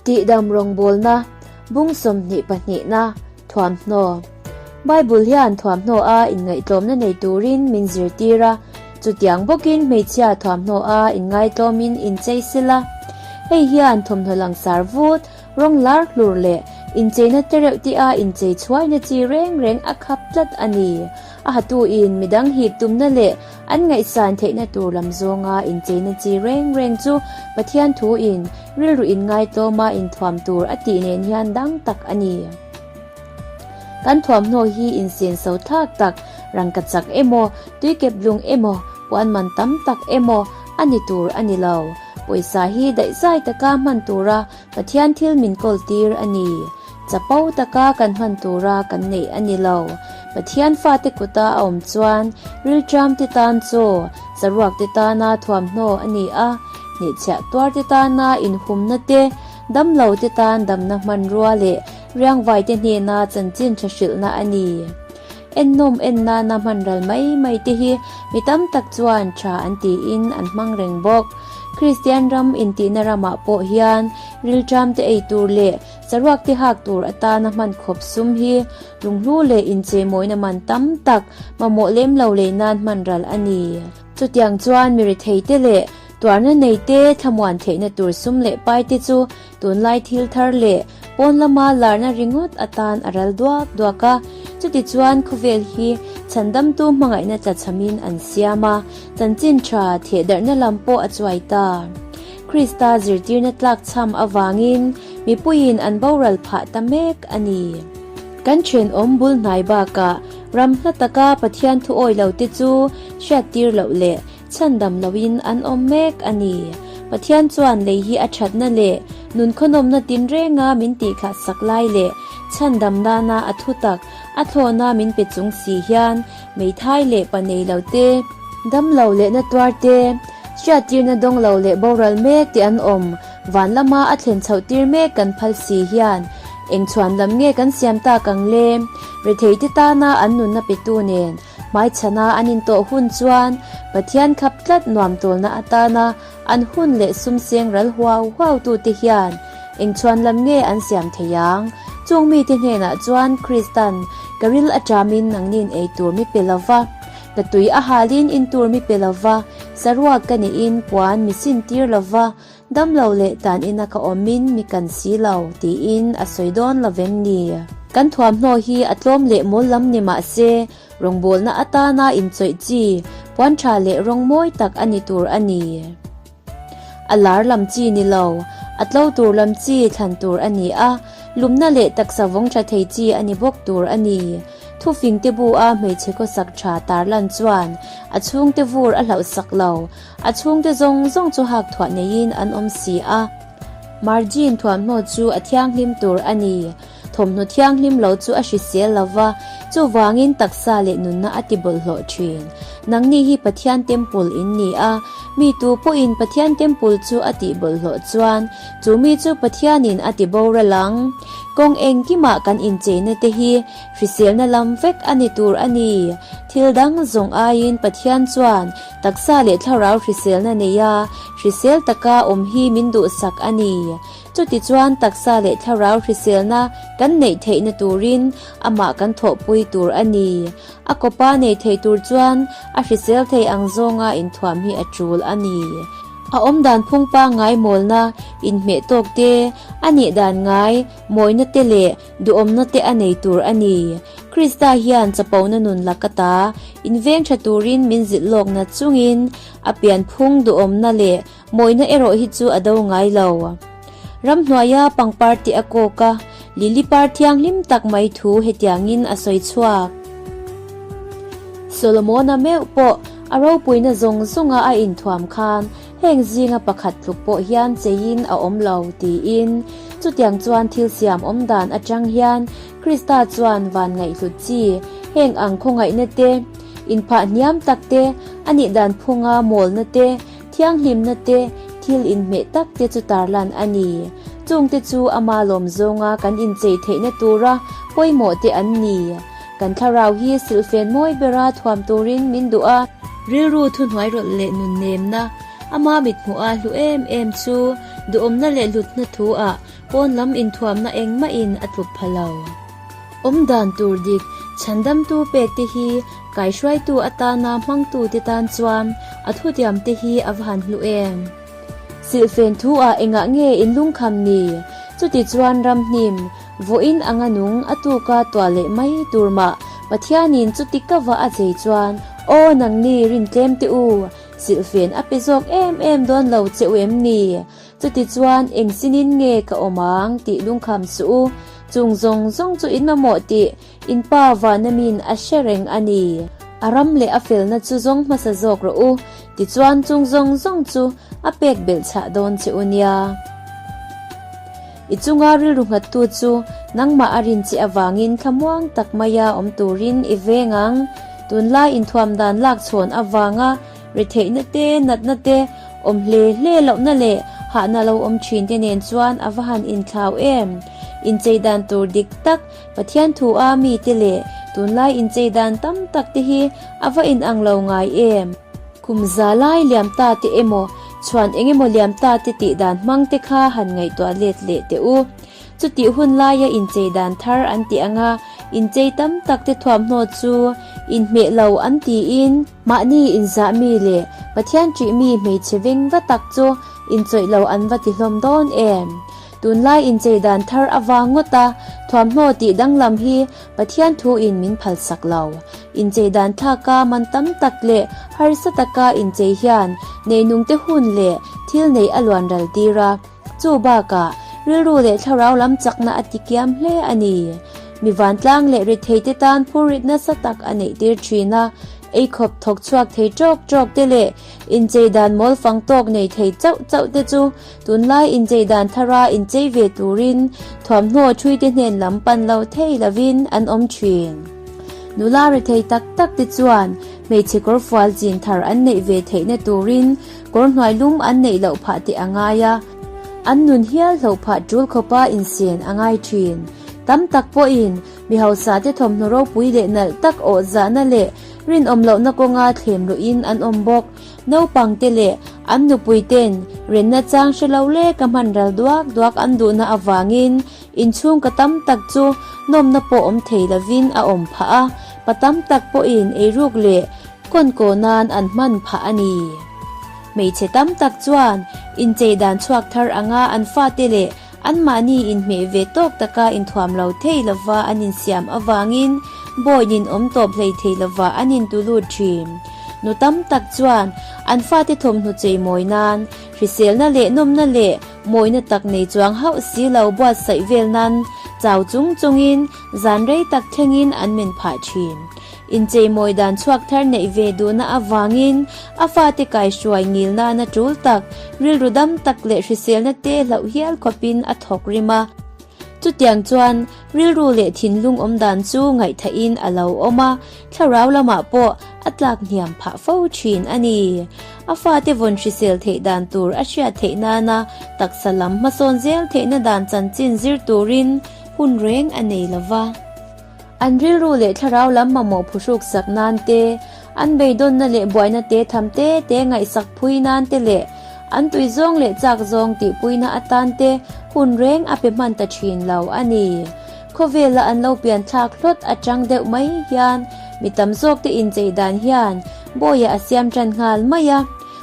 Tihdam rawngbawlna bung 22na thuamhnaw. Bible hian thuamhnaw a inngaihtlawmna nei turin min zirtir a, chutiang bawkin hmeichhia thuamhnaw a inngaihtlawmin inchei sela. Hei hian thawmhnaw langsar vut, rawng lar hlur leh incheina te reuh tia inchei chhuaina chi reng reng a khap tlat a ni. A hatuin midang hip tumna leh An ngaihsan theihna tur lam zawnga incheina chi reng reng chu Pathian thuin rilru inngaitawma inthuam tur a tih nen hian dang tak a ni. Kan thuamhnaw hi insenso thlak tak, rangka chak emaw, tuikep lung emaw, puan man tam tak emaw a ni tur a ni lo. Pawisa hi daihzai taka hman tura Pathian thil min kawl tir a ni. Chapo taka kan hman tura kan neih a ni lo. Pathian fate kuta a awm chuan rilṭam te tan chaw, saruak te tana thuamhnaw a ni a, hnehchhiah tuar te tana inhumna te, damlo te tan damna hmanrua leh riangvai te hnena chanchin ṭha hrilhna a ni. Ennawm en nana hman ral mai mai te hi mi tam tak chuan ṭha an tiin an hmang reng bawk. Kristian ram intihna ramah pawh hian rilṭam te ei tur leh saruak te hak tur atana hman khawp sum hi lunghlu leh incheimawina man tam tak mamawh lem lo lei nan hman ral a ni. Chutiang chuan mi rethei te leh tuarna nei te thlamuan theihna tur sum leh pai te chu Tunlai thil thar leh pawn lama larna ringawt atan a ral duak duak a, chutichuan khawvel hi chhandamtu hmangaihna tlachhamin an siam a, chanchin tha thehdarhna lam pawh a chuai ta. Krista zirtirna tlakchham avangin mipuiin an boral phah ta mek a ni. Kan thenawm bul hnai bakah ram hla taka Pathian thu awi lo te chu hriattir loh leh Chhandam loin an awm mek a ni. Pathian chuan lei hi a thatna leh nunkhawhnawmna tinrenga min tihkhah sak lai leh chhandam nana a thutak a thlawhna min pe chung si hian meithai leh pa nei lo te, dam lo leh na tuar te, hriattirna dawng lo leh boral mek te an awm van lama a thlen chhoh tir mek kan phal si hian eng chhuan lam nge kan siam tak ang le? Rethei te tana an nunna petu nen Hmaichhana an intawh hun chuan Pathian khap tlat nuam tawlna atana an hun leh sum seng ral huau huau tute hian eng chhuan lam nge an siam thei ang? Chung mite hnenah chuan Kristan ka ril a ṭamin nangnin ei tur mi pe lova, ka tui a halin in tur mi pe lova, saruak ka nihin puan mi sin tir lova, Damlo leh tan ina ka awmin mi kan si lo, tiin a sawi dawn lo vem ni? Kan thuamhnaw hi a tlawm leh mawl lam ni mah se, rawngbawlna atana inchawih chi, puan tha leh rawng mawi tak a ni tur a ni. A lar lam chi ni lo, a tlo tur lam chi thlan tur a ni a, lumna leh taksa vawng tha thei chi a ni bawk tur a ni. Thufing te bu a hmeichhe khawsak tha tarlan chuan a chhungte vur a hlauhsak lo, A chhungte zawng zawng chu hak thuah neiin an awm si a. Margin thuamhnaw chu a thianghlim tur a ni. Thawmhnaw thianghlim lo chu a hrisel lo va, chuvangin taksa leh nunna a ti bawlhhlawh thin. Nangni hi Pathian temple in ni a, mi tu pawhin Pathian temple chu a tih bawlhhlawh chuan chu mi chu Pathianin a ti boral ang. Kawng engkimah kan incheina te hi hriselna lam vek a ni tur a ni. Thil dang zawng aiin Pathian chuan Taksa leh thlarau hriselna neia hrisel taka awm hi min duhsak a ni. Chutichuan taksa leh thlarau hriselna kan neih theihna turin amah kan thawhpui tur a ni. A kawpa nei thei tur chuan a hrisel thei ang zawnga inthuam hi a tul a ni. A awmdan phung pangngai mawlna inhmeh tawk te, a nih dan ngai mawina te leh Duhawmna te a nei tur a ni. Krista hian chapona nun lak ata inveng tha turin min zilh lawkna chungin a pianphung duhawmna leh mawina erawh hi chu a do ngai lo. Ramhnuaia pangpar tih a kawk a, lily par thianghlim tak mai thu hetiangin a sawi chhuak. Solomona meuh pawh a ropuina zawng zawnga a inthuam khan Heng zinga pakhat tluk pawh hian cheiin a awm lo, tiin. Chutiang chuan thil siam awm dan atang hian Krista chuan van ngaihhlut chi, heng ang khawngaihna te, inphah hniam tak te, a nih dan phunga mawlna te, thianghlimna te, thil inhmeh tak te chu tarlan a ni. Chungte chu ama lawm zawnga kan inchei theihna tura pawimawh te an ni. Kan thlarau hi silhfen mawi bera thuam turin min duh a. Rilru thuhnuai rawlh leh nunnemna. Ama mithmuha hlu em em chu duhawmna leh hlutna thu ah pawn lam inthuamna engmahin a tluk pha lo. Awm dan tur dik chhandamtu pek te hi kaihruaitu atana hmangtu te tan chuan a thutiam te hi a va han hlu em. Silhfen thu ah engah nge in lungkham ni? Chuti chuan ramhnim, vawiin anga nung a tuka tuah leh mai tur mah Pathianin chuti ka va a chei chuan, Aw nangni rintlem te u, silhfen a pe zawk em em dawn lo che u em ni? Chuti chuan eng sinin nge ka awm ang tih lungkham suh u, chung zawng zawng chu in mamawh tih in pa Vanamin a hre reng a ni. A ram leh a felna chu zawng hmasa zawk rawh u, tichuan chung zawng zawng chu a pek belh chhah dawn che u nia. I chunga rilru nghattu chu nangmah a rin che avangin thlamuang tak maia awm turin i veng ang. Tunlai inthuam dan lak chhawn avanga Retheihna te, natna te, awm hle hle lohna leh hahna lo awm thin te nen chuan a va han inthlau em? Inchei dan tur dik tak, Pathian thu a mi te leh tunlai inchei dan tam tak te hi a va inang lo ngai em? Kum za lai liam ta te emaw, chhuan eng emaw liam ta te tih dan hmang te kha han ngaihtuah let leh teh u. Chutih hun laia inchei dan thar an tih anga inchei tam tak te thuamhnaw chu inhmeh lo an tiin, Mahni inzah mi leh Pathian ṭih mi hmeichhe veng va tak chu inchawih lo an va ti hlawm dawn em? Tunlai inchei dan thar avang ngawt a, thuamhnaw tih danglam hi Pathian thuin min phalsak lo. Inchei dan thlaka man tam tak leh harsa taka inchei hian neinungte hun leh thil neih a luan ral tir a. Chu bakah, rilru leh thlarau lam chakna a tikiam hle a ni. Mi vantlang leh retheite tan phurrit nasa tak a neih tir thin a, eikhawp thawk chhuak thei tawk tawk te leh inchei dan mawl fang tawk nei thei chauh chauh te chu tunlai inchei dan thara inchei ve turin thuamhnaw thuite hnen lam pan lo thei lovin an awm thin. Nula rethei tak tak te chuan hmeichhe kawrfual chin thar an neih ve theihna turin Kawr hnuai lum an neih loh phah teh a ngai a, an nun hial hloh phah tul khawpa insen a ngai thin. Tam tak pawhin mi hausa te thawmhnaw ropui leh nalh tak awh zahna leh rinawm lohna kawnga thlem luhin an awm bawk. Naupang te leh an nupui ten renna chang hre lo leka hman ral duak duak an duhna avangin inchhung ka tam tak chu nawmna pawh awm thei lovin a awm phah a, pa tam tak pawhin eiruk leh Kawnkaw nan an hman phah a ni. Hmeichhe tam tak chuan inchei dan chhuak thar anga an fate leh anmahni inhmeh ve tawk taka inthuam lo thei lova an insiam avangin bawi in awm tawp hlei thei lova an intulut thin. Nu tam tak chuan an fate thawmhnaw chei mawi nan hriselna leh nawmna leh mawina tak nei chuang hauh si lo buatsaih vel nan chau chung chungin zan rei tak thlengin an men phah thin. Incheimawi dan chhuak thar neih ve duhna avangin a fate kaihruai ngil nana tul tak, rilru dam tak leh hriselna te hlauh hial khawpin a thawk rim a. Chutiang chuan rilru leh thinlung awm dan chu ngaihthahin a lo awm a, thlarau lamah pawh a tlak hniam phah fo thin a ni. A fate vawn hrisel theih dan tur a hriat theih nana taksa lam hmasawn zel theihna dan chanchin zir turin hun reng a nei lova. An rilru leh thlarau lam mamawh phuhruk sak nan te, an beidawnna leh buaina te tham te te ngaihsak phui nan te leh an tui zawng leh chak zawng tihpuina atan te hun reng a pe hman ta thin lo a ni. Khawvela an lo pian thlak hlawt atang deuh mai hian mi tam zawk te inchei dan hian bawiah a siam tan nghal mai a.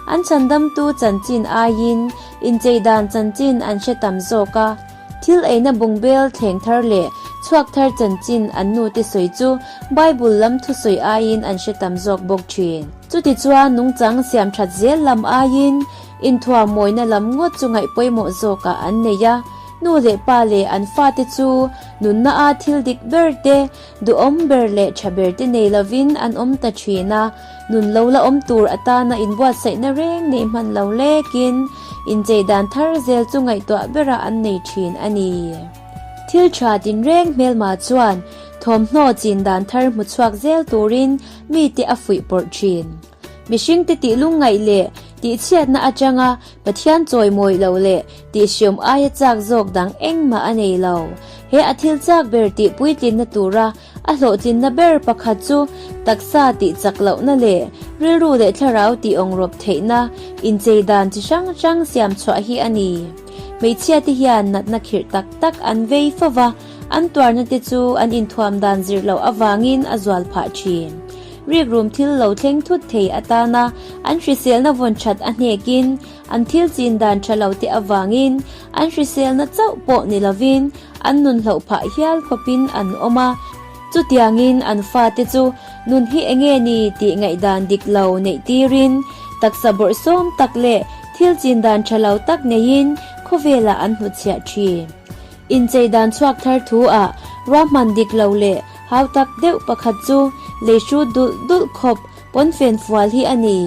An chhandamtu chanchin aiin inchei dan chanchin an hre tam zawk a. Thil eina bungbel thleng thar leh chhuak thar chanchin an nute sawi chu Bible lam thusawi aiin an hre tam zawk bawk thin. Chutichuan nungchang siam that zel lam aiin inthuam mawina lam ngawt chu ngaih pawimawh zawkah an nei a, nu leh pa leh an fate chu nunna a thil dik ber te, duhawm ber leh tha ber te nei lovin an awm ta thin a. Nun lo la awm tur atana inbuatsaihna reng nei hman lo lekin inchei dan thar zel chu ngaihtuah berah an nei thin a ni. Thil tha tinreng hmelma chuan thawmhnaw chin dan thar hmu chhuak zel turin mite a fuih pawrh thin. Mihringte tih lungngaih leh. Tihchhiatna atanga Pathian chawimawi loh leh tihhriam aia chak zawk dang engmah a nei lo. He a thil chak ber tih puitlinna tura a hlawhtlinna ber pakhat chu taksa tih chak lohna leh rilru leh thlarau tih awngrawp theihna inchei dan chi hrang hrang siam chhuah hi a ni. Hmeichhia te hian natna khirh tak tak an vei fo va, an tuarna te chu an inthuam dan zir loh avangin a zual phah thin. Rikrum thil lo thleng thut thei atana an hriselna vawn that a hnekin an thil chin dan tha lo te avangin an hriselna chauh pawh ni lovin an nun hloh phah hial khawpin an awm a. Chutiangin an fate chu nun hi enge ni tih ngaihdan dik lo neih tirin taksa bawrhsawm tak leh thil chin dan tha lo tak neiin khawvelah an hnutchhiah thin. Inchei dan chhuak thar thu ah ruahman dik lo leh hau tak deuh pakhat chu lei hrut dulh dulh khawp pawnfen fual hi a ni.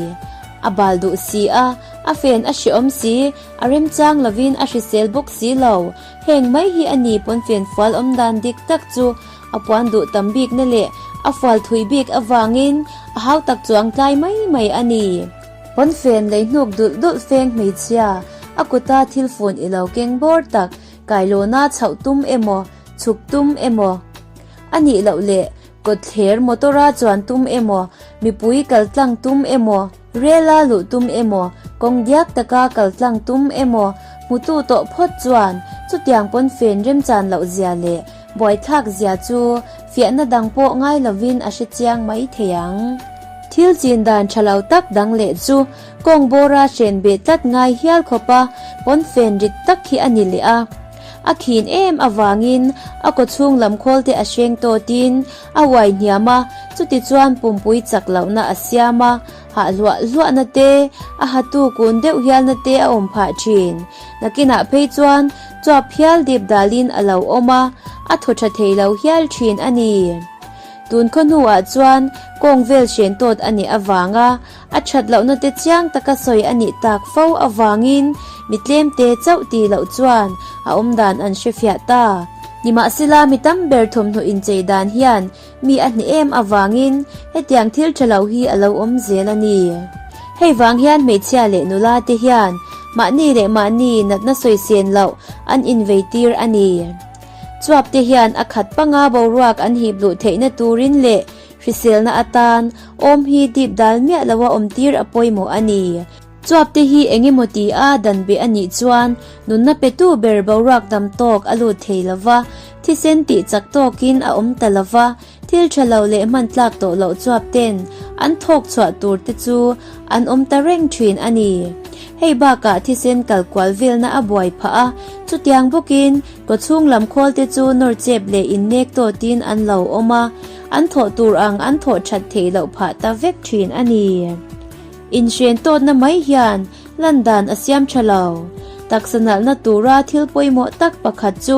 A bal duh si a, a fen a hreawm si, a remchang lovin a hrisel bawk si lo. Heng mai hi a ni pawnfen fual awm dan dik tak chu a puan duh tam bikna leh a fual thui bik avangin a hau tak chuang tlai mai mai a ni. Pawnfen lei hnuk dulh dulh feng hmeichhia, a kuta thil fun i lo keng bawr tak, kailawna chhoh tum emaw, chhuk tum emaw a nih loh leh kawtthler motor-a chuan tum emaw, mipui kal tlang tum emaw, rel-a luh tum emaw, kawng diak taka kal tlang tum emaw hmutu tawh phawt chuan chutiang pawnfen remchan loh zia leh buaithlak zia chu fiahna dang pawh ngai lovin a hrechiang mai thei ang. Thil chin dan tha lo tak dang leh chu kawng bawra hren beh tlat ngai hial khawpa pawnfen rit tak hi a ni leh a. A khin em avangin a kawchhung lam khawl te a hreng tawtin a uai hniam a, chutichuan pumpui chak lohna a siam a, hah hluah hluahna te, a hatu kun deuh hialna te a awm phah thin. Nakinah phei chuan chuap hial dip dalin a lo awm a, a thaw tha thei lo hial thin a ni. Tun khaw hnuah chuan kawng vel hren tawt a nih avanga a that lohna te chiang taka sawi a nih tak fo avangin mi tlemte chauh tih loh chuan a awmdan an hrefiah ta. Nimahsela mi tam ber thawmhnaw inchei dan hian mi a hneh em avangin hetiang thil tha lo hi a lo awm zel a ni. Hei vang hian hmeichhia leh nula te hian mahni leh mahni natna sawi sen loh an invei tir a ni. Chuap te hian a khat panga boruak an hip luh theihna turin leh hriselna atan awm hi dip dal miah loa awm tir a pawimawh a ni. Chuap te hi eng emaw ti a dan beh a nih chuan nunna petu ber boruak dam tawk a lut thei lova, thisen tih chak tawkin a awm ta lova, thil tha lo leh hman tlak tawh loh chuap ten an thawk chhuah tur te chu an awm ta reng thin a ni. Hei bakah thisen kal kual velna a buai phah a, chutiang bawkin kawchhung lam khawl te chu nawr chep leh innek tawtin an lo awm a, an thawh tur ang an thawh that theih loh phah ta vek thin a ni. Inhren tawtna mai hian lan dan a siam tha lo. Taksa nalhna tura thil pawimawh tak pakhat chu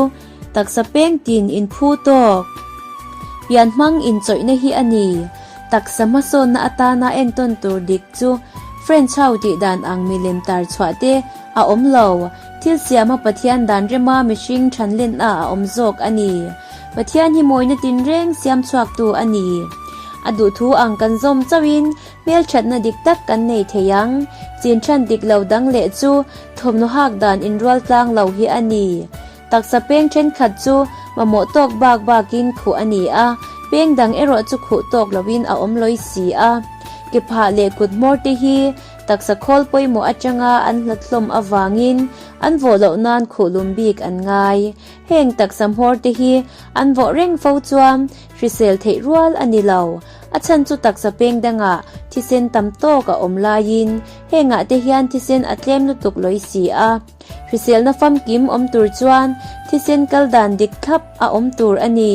taksa peng tin inphu tawk pian hmang inchawihna hi a ni. Taksa hmasawnna atana entawn tur dik chu French ho tih dan ang milem tar chhuah te a awm lo. Thil siama Pathian dan rema mihring thanlenna a awm zawk a ni. Pathian hi mawina tinreng siam chhuaktu a ni. A duhthu ang kan zawm chauhin Hmelthatna dik tak kan nei thei ang. Chinchhan dik lo dang leh chu thawmhnaw hak dan inrual tlang lo hi a ni. Taksa peng thenkhat chu mamawh tawk bak bakin khuh a ni a, peng dang erawh chu khuh tawk loin a awm lawi si a. Ke phah leh kut hmawr te hi taksa khawl pawimawh atanga an hlat hlawm avangin an vawh loh nan khuh lum bik an ngai. Heng taksa hmawr te hi an vawh reng fo chuan hrisel theih rual a ni lo. A chhan chu taksa peng dangah thisen tam tawk a awm laiin hengah te hian thisen a tlem lutuk lawi si a. Hriselna famkim awm tur chuan thisen kal dan dik thlap a awm tur a ni.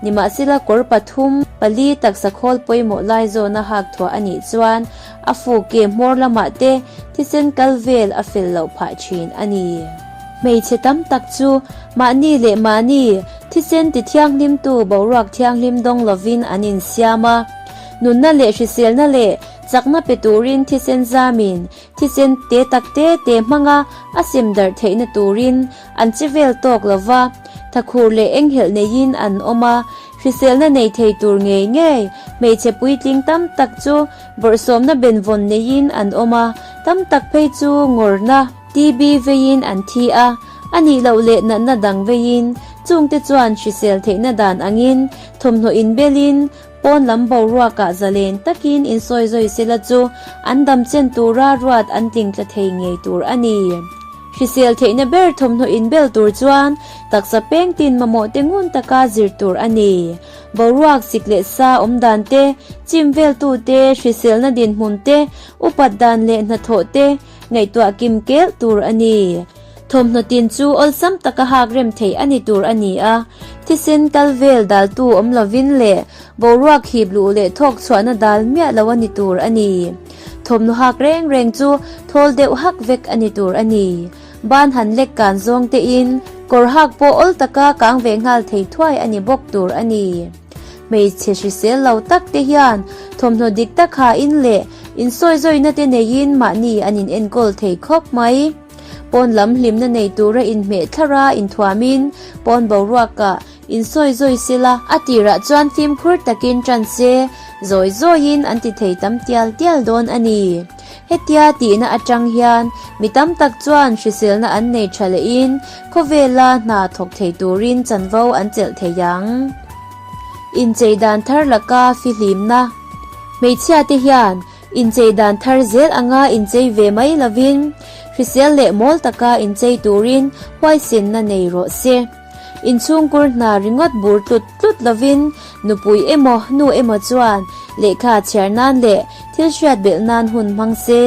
Nimahsela kawr pathum, pali taksa khawl pawimawh lai zawna hak thuah a nih chuan a fu ke hmawr lamah te thisen kal vel a fel loh phah thin a ni. Hmeichhe tam tak chu mahni leh mahni thisen ti thianghlimtu boruak thianghlim dawng lovin an insiam a. Nunna leh hriselna leh chakna pe turin thisen zamin thisen te tak te te hmanga a sem darh theihna turin an che vel tawk lova, thakhur leh enghelh neiin an awm a. Hriselna nei thei tur ngei ngei hmeichhe puitling tam tak chu bawrhsawmna benvawn neiin an awm a. Tam tak phei chu ngawrna, TB veiin an thi a, a nih loh leh natna dang veiin, chungte chuan hrisel theihna dan angin thawmhnaw inbelin pawn lam boruakah zalen takin insawi zawi sela chu an dam chen tura ruat an tling tla thei ngei tur a ni. Hrisel theihna ber thawmhnaw inbel tur chuan taksa peng tin mamawh te ngun taka zir tur a ni. Boruak sik leh sa awm dan te, chim veltu te, hriselna dinhmun te, upat dan leh hnathawh te ngaihtuah kim kelh tur a ni. Thawmhnaw tin chu awlsam taka hak rem theih a ni tur a ni a, thisen kal vel daltu awm lovin leh boruak hip luh leh thawk chhuahna dal miah lo a ni tur a ni. Thawmhnaw hak reng reng chu thawl deuh hak vek a ni tur a ni. Ban han lek kan zawng tein kawr hak pawh awl taka kang ve nghal thei thuai a ni bawk tur a ni. Hmeichhe hrisel lo tak te hian thawmhnaw dik tak hain leh insawizawi te neiin mahni an in enkawl thei khawp mai. Pawn lam hlimna nei tura inhmeh thlara inthuamin pawn boruakah insawizawi sela a tirah chuan fimkhur takin tan se zawi zawiin an ti thei tam tial tial dawn a ni. Hetia tihna atang hian mi tam tak chuan hriselna an nei tha lehin khawvela hna thawk thei turin chanvo an chelh thei ang. Inchei dan thar laka fihlimna Hmeichhia te hian inchei dan thar zel anga inchei ve mai lovin hrisel leh mawl taka inchei turin huaisenna nei rawh se. Inchhungkur hna ringawt bur tlut tlut lovin nupui emaw nu emaw chuan lehkha chhiar nan leh thil hriat belh nan hun hmang se,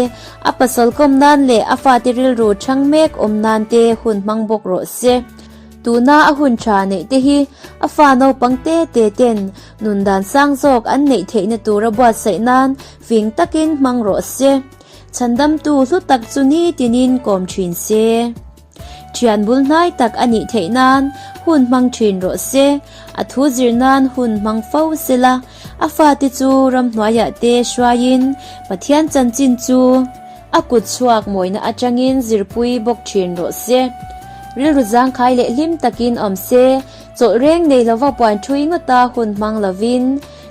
a pasal kawm nan leh a fate rilru chhang mek awm nan te hun hmang bawk rawh se. Tuna a hun tha neih te hi a fa naupang te te ten nun dan sang zawk an neih theihna tura buatsaih nan fing takin hmang rawh se. Chhandamtu hlu tak chu nitinin kawm thin se. Thian bul hnai tak a nih theih nan hun hmang thin rawh se, a thu zir nan hun hmang fo se la, a fate chu ramhnuaiah te hruaiin Pathian chanchin chu a kut chhuak mawina atangin zirpui bawk thin rawh se. Rilru zangkhai leh hlim takin awm se, chawlh reng nei lova puan thui ngawta hun hmang lovin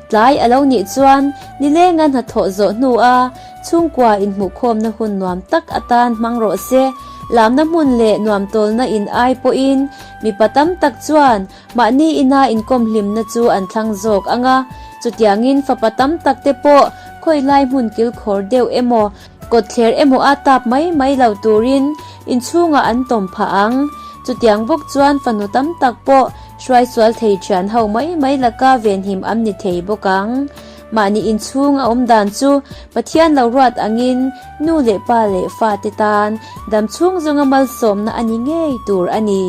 tlai a lo nih chuan nilenga hnathawh zawh hnua Chhungkua inhmuhkhawmna hun nuam tak atan hmang rawh se. Lamna hmun leh nuamtawlna in ai pawhin mipa tam tak chuan mahni ina inkawm hlimna chu an thlang zawk ang a. Chutiangin fapa tam tak te pawh khawilai hmun kilkhawr deuh emaw, kawtthler emaw a tap mai mai lo turin inchhungah an tawm phah ang. Chutiang bawk chuan fanu tam tak pawh hruaisual thei thian ho mai mai laka venhim an ni thei bawk ang. Mahni inchhung a awm dan chu Pathian lo ruat angin nu leh pa leh fate tan damchhung zawnga malsawmna a ni ngei tur a ni.